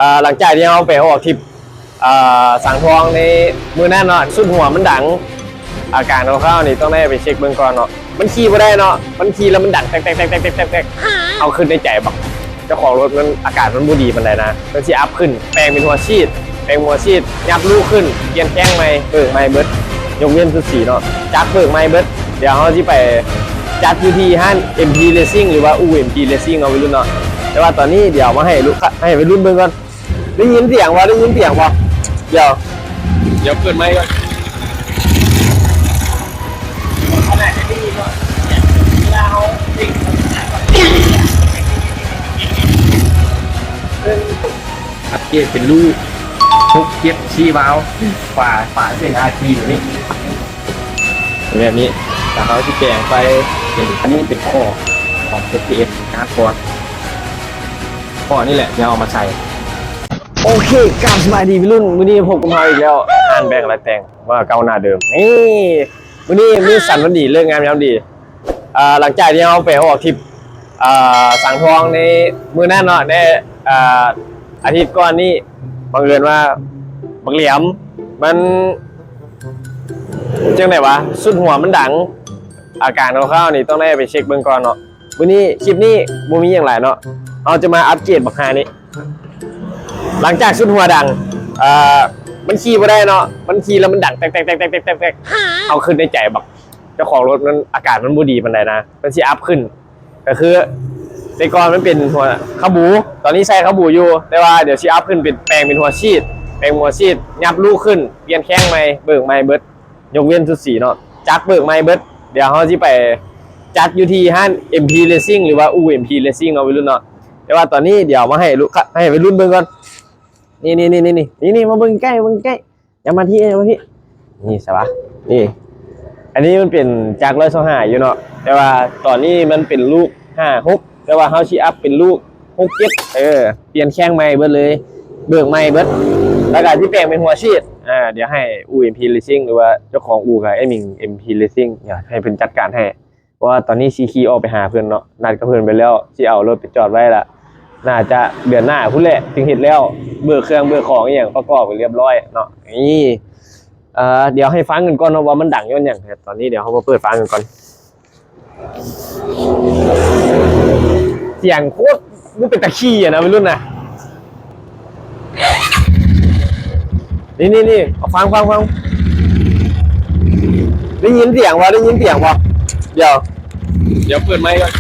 ອ່າ ຫຼັງຈາກທີ່ເຮົາໄປອອກທຣິບ ອ່າ ສັງທອງໃນມື້ນັ້ນເນາະ ຊຸດຫົວມັນດັງ. ອາການຂອງເຮົານີ້ຕ້ອງໄດ້ໄປເຊັກເບິ່ງກ່ອນເນາະ ມັນຂີ່ບໍ່ໄດ້ເນາະ ມັນຂີ່ແລ້ວມັນດັງແຕັກໆໆໆໆ ເຮົາຄິດໃນໃຈ ບັກເຈົ້າຂອງລົດມັນ ອາການມັນບໍ່ດີປານໃດນະ ເພິ່ນຊິອັບຂຶ້ນ ແປງເປັນຫົວສີດ ແປງຫົວສີດ ຫຍັບລູກຂຶ້ນ ປ່ຽນແຂ້ງໃໝ່ ເບີກໃໝ່ເບິດ ຍົກເວັ້ນຊຸດສີເນາະ ຈັກເບີກໃໝ່ເບິດ. ດຽວເຮົາຊິໄປຈັດຢູ່ທີ່ຮ້ານ ເອັມພີ ເຣຊິງ ຫຼືວ່າອູ່ ເອັມພີ ເຣຊິງ ເນາະ ໄວລຸ້ນເນາະ. ແຕ່ວ່າຕອນນີ້ດຽວມາໃຫ້ລູກຄ້າ ໃຫ້ໄວລຸ້ນເບິ່ງກ່ອນ. ໄດ້ຍິນສຽງບໍ່? ໄດ້ຍິນສຽງບໍ່? ດຽວ ດຽວເປີດໄມກ່ອນ. ອັບເກຣດເປັນລູກ ຫົກ ເຈັດ ສີ່ວາວ ຝາ ຝາເປັນ ອາຣ໌ທີ ແບບນີ້ ແບບນີ້ ແລ້ວເຮົາຊິແປງໄປເປັນ ອັນນີ້ເປັນຂໍ້ຂອງ ເອັສ ທີ ເອັສ ກາດບອດ ຂໍ້ນີ້ແຫຼະທີ່ເຮົາເອົາມາໃສ່. ໂອເຄ ກາບສະບາຍດີໄວລຸ້ນ ມື້ນີ້ພົບກັບເຮົາອີກແລ້ວ ຮ້ານແບງ ແລະ ແຕ່ງ ວ່າເກົ່າໜ້າເດີມ. ນີ້ ມື້ນີ້ມີສັນວັນດີ ເລີກງາມຍາມດີ ອ່າ ຫຼັງຈາກທີ່ເຮົາໄປອອກທຣິບ ອ່າ ສັງທອງໃນມື້ນັ້ນເນາະ ໃນ ອ່າ ອາທິດກ່ອນນີ້ ບັງເອີນວ່າບັກແຫຼມມັນ ຈັ່ງໃດວະ ຊຸດຫົວມັນດັງ. ອາການຂອງເຮົານີ້ຕ້ອງໄດ້ໄປເຊັກເບິ່ງກ່ອນເນາະ. ມື້ນີ້ ຄລິບນີ້ບໍ່ມີຫຍັງຫຼາຍເນາະ ເຮົາຈະມາອັບເກຣດບັກຫ່ານີ້. ຫຼັງຈາກຊຸດຫົວດັງ ເອີ ມັນຂີ່ບໍ່ໄດ້ເນາະ ມັນຂີ່ແລ້ວມັນດັງແຕັກໆໆໆໆ ເຮົາຄິດໃນໃຈ ບັກເຈົ້າຂອງລົດມັນ ອາການມັນບໍ່ດີປານໃດນະ ມັນຊິອັບຂຶ້ນ ກໍຄືແຕ່ກ່ອນມັນເປັນຫົວຂະບູ ຕອນນີ້ໃສ່ຂະບູຢູ່ ແຕ່ວ່າດຽວຊິອັບຂຶ້ນເປັນ ແປງເປັນຫົວສີດ ແປງເປັນຫົວສີດ ຫຍັບລູກຂຶ້ນ ປ່ຽນແຂ້ງໃໝ່ ເບີກໃໝ່ເບິດ ຍົກເວັ້ນຊຸດສີເນາະ ຈັກເບີກໃໝ່ເບິດ. ດຽວເຮົາຊິໄປຈັດຢູ່ທີ່ຮ້ານ ເອັມພີ ເຣຊິງ ຫຼືວ່າອູ່ ເອັມພີ ເຣຊິງ ເນາະ ໄວລຸ້ນເນາະ. ແຕ່ວ່າຕອນນີ້ດຽວມາໃຫ້ລູກຄ້າ ໃຫ້ໄວລຸ້ນເບິ່ງກ່ອນ. ນີ້ໆໆໆ ນີ້ໆ ມາເບິ່ງໃກ້ ເບິ່ງໃກ້ ຢ່າມາທີ່ ມາທີ່ ນີ້ ໃສ່ວະ ນີ້ ອັນນີ້ມັນເປັນຈັກຮ້ອຍຊາວຫ້າຢູ່ເນາະ ແຕ່ວ່າຕອນນີ້ມັນເປັນລູກຫ້າ ຫົກ ແຕ່ວ່າເຮົາຊິອັບເປັນລູກຫົກ ເຈັດ ເອີ ປ່ຽນແຂ້ງໃໝ່ເບິດເລີຍ ເບີກໃໝ່ເບິດ ແລ້ວກໍຊິແປງເປັນຫົວສີດ. ອ່າ ດຽວໃຫ້ອູ່ ເອັມພີ ເຣຊິງ ຫຼືວ່າເຈົ້າຂອງອູ່ ກໍແອດມິນ ເອັມພີ ເຣຊິງ ດຽວໃຫ້ເພິ່ນຈັດການໃຫ້ ເພາະວ່າຕອນນີ້ຊິຂີ່ອອກໄປຫາເພິ່ນເນາະ ນັດກັບເພິ່ນໄປແລ້ວ ຊິເອົາລົດໄປຈອດໄວ້ລະ ໜ້າຈະເດືອນໜ້າພຸ້ນແຫຼະຈຶ່ງເຮັດແລ້ວ ເບີກເຄື່ອງເບີກຂອງອີ່ຫຍັງປະກອບໃຫ້ລຽບຮ້ອຍເນາະ. ນີ້ ເອີ ດຽວໃຫ້ຟັງກັນກ່ອນເນາະວ່າມັນດັງຍ້ອນຫຍັງ. ຕອນນີ້ດຽວເຮົາມາເປີດຟັງກັນກ່ອນ. ສຽງໂຄດບໍ່ເປັນຕາຂີ່ອະນະ ໄວລຸ້ນນະ. ນີ້ໆໆ ເອົາຟັງ ຟັງ ຟັງ ໄດ້ຍິນສຽງບໍ່? ໄດ້ຍິນສຽງບໍ່? ດຽວ ດຽວເປີດໄມກ່ອນ.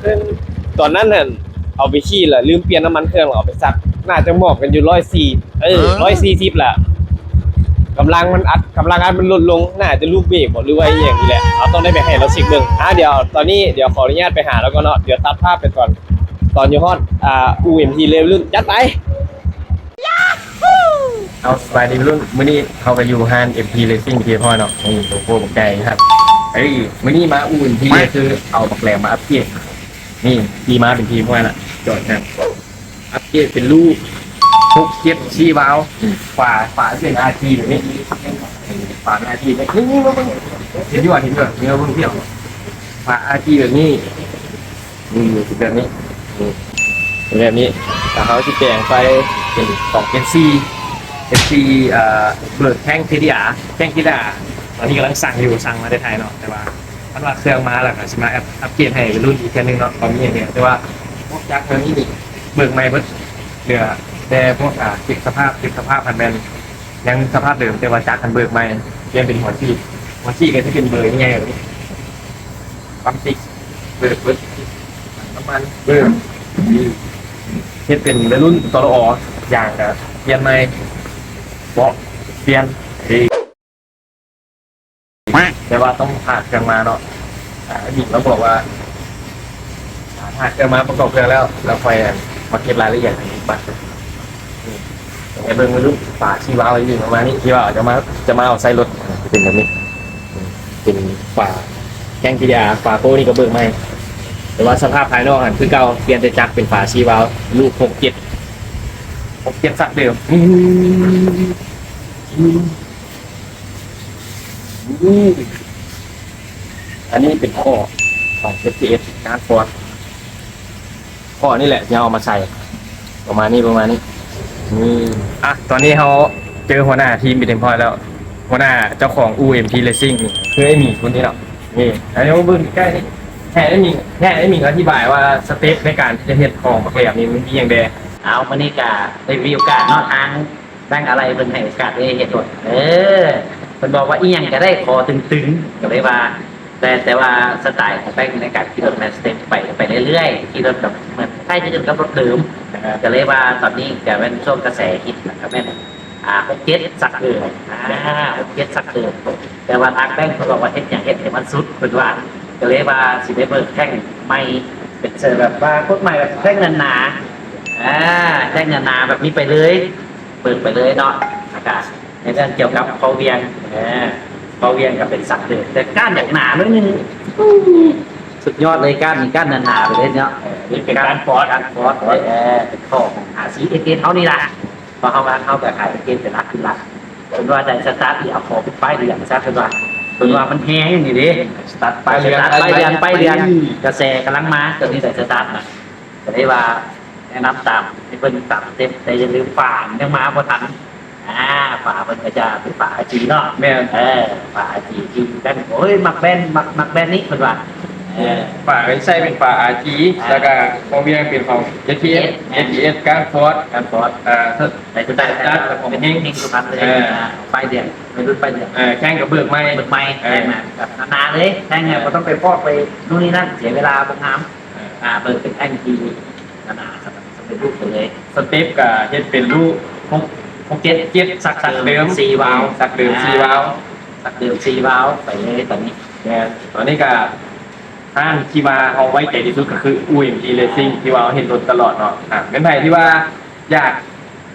ເຊິ່ງຕອນນັ້ນຫັ້ນ ເອົາໄປຂີ່ລະລືມປ່ຽນນ້ຳມັນເຄື່ອງ ເອົາໄປຊັກ ໜ້າຈະໝອບກັນຢູ່ຮ້ອຍສີ່ ເອີ ຮ້ອຍສີ່ສິບລະ ກຳລັງມັນອັດ ກຳລັງອັດມັນລົດລົງ ໜ້າຈະລູກເບຣກບໍ ຫຼືວ່າອີ່ຫຍັງນີ້ແຫຼະ ເຮົາຕ້ອງໄດ້ໄປໃຫ້ລາວເຊັກເບິ່ງ. ອ່າ ດຽວຕອນນີ້ ດຽວຂໍອະນຸຍາດໄປຫາລາວກ່ອນເນາະ ດຽວຕັດພາບໄປຕອນ ຕອນຢູ່ຮອດ ອ່າ ອູ່ ເອັມພີ ເຣຊິງ ຈັດໄປ. ເອົາ ສະບາຍດີໄວລຸ້ນ ມື້ນີ້ເຮົາກໍຢູ່ຮ້ານ ເອັມພີ ເຣຊິງ ທີ່ຮຽບຮ້ອຍເນາະ ນີ້ໂລໂກ້ບັກໃຫຍ່ຄັບ. ເອີຍ ມື້ນີ້ມາອູ່ ເອັມພີ ຄືເອົາບັກແຫຼມມາອັບເກຣດ ນີ້ ທີ່ມາເປັນທີມຮຽບຮ້ອຍລະ ຈອດຫັ້ນ ອັບເກຣດເປັນລູກ ຫົກ ເຈັດ ສີ່ວາວ ຝາ ຝາເປັນ ອາຣ໌ທີ ແບບນີ້ ຝາເປັນ ອາຣ໌ທີ ແບບນີ້ ນີ້ມາເບິ່ງ ເຫັນຢູ່ ເຫັນຢູ່ ນີ້ມາເບິ່ງ ພີ່ນ້ອງ ຝາ ອາຣ໌ທີ ແບບນີ້ ນີ້ ເປັນແບບນີ້ ນີ້ ເປັນແບບນີ້ ແລ້ວເຮົາຊິແປງໄປເປັນ ສອງ ເຈັດ ສີ່ ເຈັດ ສີ່ ເອີ ເບີກແທ່ງ ທີດີອາ ແທ່ງ ທີດີອາ ຕອນນີ້ກຳລັງສັ່ງຢູ່ ສັ່ງມາແຕ່ໄທເນາະ ແຕ່ວ່າຄັນວ່າເຄື່ອງມາແລ້ວກໍຊິມາອັບ ອັບເກຣດໃຫ້ໄວລຸ້ນອີກເທື່ອໜຶ່ງເນາະ ຕອນນີ້ເຫັນແລ້ວ ແຕ່ວ່າພວກຈັກເຄື່ອງນີ້ນີ້ ເບີກໃໝ່ເບິດ ເຫຼືອແຕ່ພວກ ອ່າ ເກັບສະພາບ ເກັບສະພາບຫັ້ນແມ່ນຍັງສະພາບເດີມ ແຕ່ວ່າຈັກຫັ້ນເບີກໃໝ່ ປ່ຽນເປັນຫົວສີດ ຫົວສີດກໍຊິເປັນເບີກໃຫຍ່ໆ ແບບນີ້ ປ້ຳຕິກ ເບີກເບິດ ນ້ຳມັນ ເບີກ ເຮັດເປັນໄວລຸ້ນ ຕລອ ຢາງກໍປ່ຽນໃໝ່ ເບາະປ່ຽນ ເອີ ແຕ່ວ່າຕ້ອງຖ້າເຄື່ອງມາເນາະ ອ່າ ອາຈິງລາວບອກວ່າ ຖ້າເຄື່ອງມາປະກອບເຄື່ອງແລ້ວ ແລ້ວຄ່ອຍມາເກັບລາຍລະອຽດໃຫ້ບັດ ໃຫ້ເບິ່ງໄວລຸ້ນ ຝາຊີວາວຢູ່ປະມານນີ້ ທີ່ວ່າຈະມາ ຈະມາເອົາໃສ່ລົດ ເປັນແບບນີ້ ເປັນຝາແທ່ງ ທີດີອາ ຝາໂປ້ນີ້ກໍເບີກໃໝ່ ແຕ່ວ່າສະພາບພາຍນອກຫັ້ນຄືເກົ່າ ປ່ຽນແຕ່ຈັກເປັນຝາຊີວາວ ລູກ ຫົກ ເຈັດ ຫົກ ເຈັດ ສັກເດີມ. ນີ້ ນີ້ ນີ້ ນີ້ ນີ້ ອັນນີ້ເປັນຂໍ້ຂອງ ເອັສ ທີ ເອັສ ການຟອດ ຂໍ້ນີ້ແຫຼະທີ່ເຮົາເອົາມາໃສ່ ປະມານນີ້ ປະມານນີ້ ນີ້. ອ່ະ ຕອນນີ້ເຮົາເຈີຫົວໜ້າທີມເປັນທີ່ຮຽບຮ້ອຍແລ້ວ ຫົວໜ້າເຈົ້າຂອງ ອູ ເອັມ ທີ ເຣຊິງ ນີ້ ຄືໄອ້ໝີຄົນນີ້ເນາະ. ນີ້ ອັນນີ້ເບິ່ງໃກ້ໆ ໃຫ້ໄອ້ໝີ ໃຫ້ໄອ້ໝີອະທິບາຍວ່າສະເຕັບໃນການທີ່ຈະເຮັດຂອງບັກແຫຼມນີ້ມັນມີຫຍັງແດ່. ເອົາ ມື້ນີ້ກະໄດ້ມີໂອກາດເນາະ ທາງ ແບງອາໄລເພິ່ນໃຫ້ໂອກາດໄດ້ເຮັດໂລດ ເອີ ເພິ່ນບອກວ່າອີ່ຫຍັງກະໄດ້ ຂໍຕຶງໆ ກະເລີຍວ່າ ແຕ່ ແຕ່ວ່າສະໄຕຂອງແບງໃນການຂີ່ລົດແມ່ນສະເຕັບໄປ ໄປເລື້ອຍໆ ຂີ່ລົດແບບເໝືອນຄ້າຍຄືກັນກັບລົດເດີມ ກະເລີຍວ່າຕອນນີ້ກະແມ່ນຊ່ວງກະແສຮິດ ລະກະແມ່ນ ອ່າ ຫົກເຈັດຊັກເດີມ ອ່າ ຫົກເຈັດຊັກເດີມ ແຕ່ວ່າທາງແບງເພິ່ນບອກວ່າເຮັດຫຍັງເຮັດໃຫ້ມັນສຸດ ເພິ່ນວ່າ ກະເລີຍວ່າຊິໄປເບິ່ງແທ່ງໃໝ່ ເປັນເຊີແບບວ່າກົດໃໝ່ແບບແທ່ງໜາໆ ອ່າ ແທ່ງໜາໆແບບນີ້ໄປເລີຍ ເບິ່ງໄປເລີຍເນາະ ລະກະໃນເລື່ອງກ່ຽວກັບຂໍ້ຫວ່ຽງ ເອີ ຂໍ້ຫວ່ຽງກະເປັນຊັກເດີມ ແຕ່ກ້ານຢາກໜາໜ້ອຍໜຶ່ງ ສຸດຍອດເລີຍ ກ້ານນີ້ກ້ານໜາໆໄປເລີຍເນາະ ເອີ ນີ້ເປັນການຟອດ ການຟອດ ເອີ ເປັນຂໍ້ຂອງ ອາ ຊີ ເອັສ ເອັສ ເຮົານີ້ລະ ເພາະເຮົາວ່າເຮົາກະຂາຍເປັນເກມເປັນຫຼັກເປັນຫຼັກ ເພິ່ນວ່າໄດ້ສະຕາດອີກ ເອົາຂໍເປັນປ້າຍເດືອນຊະ ເພິ່ນວ່າ ເພິ່ນວ່າມັນແຮງອີ່ຫຼີເດ້ ສະຕາດປ້າຍເດືອນ ປ້າຍເດືອນ ປ້າຍເດືອນ ກະແສກຳລັງມາ ຕອນນີ້ໄດ້ສະຕາດນະ ກະເລີຍວ່າແນະນຳຕາມໃຫ້ເພິ່ນຕາມສະເຕັບ ແຕ່ຢ່າລືມຝາຍັງມາບໍ່ທັນ ອ່າ ຝາເພິ່ນກະຈະເປັນຝາ ອາຈີ ເນາະ ແມ່ນ ເອີ ຝາ ອາຈີ ທີ່ແບງ ໂອ້ຍ ມັກແບນ ມັກ ມັກແບນນີ້ ເພິ່ນວ່າ ເອີ ຝາກະໃຊ້ເປັນຝາ ອາຈີ ອ່າ ລະກະຂອງຫວ່ຽງເປັນຂອງ ເອັສ ທີ ເອັສ ແມ່ນ ເອັສ ທີ ເອັສ ການຟອດ ການຟອດ ອ່າ ໄດ້ ໄດ້ ໄດ້ ຂອງເຮັງ ເຮັງສຸພັນເລີຍ ເອີ ອ່າ ປ້າຍແດງ ໄວລຸ້ນປ້າຍແດງ ເອີ ແຂ່ງກະເບີກໃໝ່ ເບີກໃໝ່ ເອີ ແຂ່ງນະ ໜາໆເລີຍ ແຂ່ງນະ ເອີ ບໍ່ຕ້ອງໄປຟອກໄປນູ້ນນີ້ນັ້ນ ເສຍເວລາບໍ່ງາມ ເອີ ອ່າ ເບິ່ງເປັນແທ່ງທີ່ໜາໆ ສຳເລັດຮູບໄປເລີຍ ສະເຕັບກະເຮັດເປັນຮູບ ຫົກ ຫົກເຈັດ ເຈັດ ຊັກເດີມ ສີ່ວາວ ຊັກເດີມສີ່ວາວ ຊັກເດີມສີ່ວາວ ໄປເລີຍຕອນນີ້ ແມ່ນ ຕອນນີ້ກະ ຮ້ານທີ່ວ່າເຮົາໄວ້ໃຈທີ່ສຸດກະຄື ອູ ເອັມ ທີ ເຣຊິງ ທີ່ວ່າເຮົາເຫັນລົດຕະຫຼອດເນາະ ອ່າ ແມ່ນໃຜທີ່ວ່າຢາກ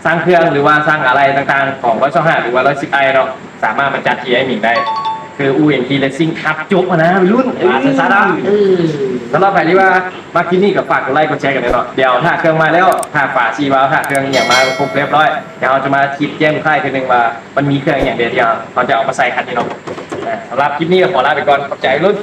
ສ້າງເຄື່ອງ ຫຼືວ່າສ້າງອາໄຫຼ່ຕ່າງໆ ຂອງຮ້ອຍຊາວຫ້າ ຫຼືວ່າຮ້ອຍສິບໄອເນາະ ສາມາດມາຈັດທີ່ໄອ້ໝີໄດ້ ຄື ອູ ເອັມ ທີ ເຣຊິງ ຮັບຈົບຫັ້ນນະ ໄວລຸ້ນ ວ່າຊັ້ນຊະເນາະ ເອີ ສຳລັບໃຜທີ່ວ່າມັກຄລິບນີ້ກະຝາກກົດໄລ້ກົດແຊກັນແດ່ເນາະ ດຽວຖ້າເຄື່ອງມາແລ້ວ ຖ້າຝາສີ່ວາວ ຖ້າເຄື່ອງອີ່ຫຍັງມາຄົບຮຽບຮ້ອຍ ດຽວເຮົາຈະມາຄລິບແຈ້ງທ້າຍເທື່ອໜຶ່ງວ່າ ມັນມີເຄື່ອງອີ່ຫຍັງແດ່ທີ່ເຮົາຈະເອົາມາໃສ່ຄັນນີ້ເນາະ ສຳລັບຄລິບນີ້ກະຂໍລາໄປກ່ອນ ຂອບໃຈ ໄວລຸ້ນ.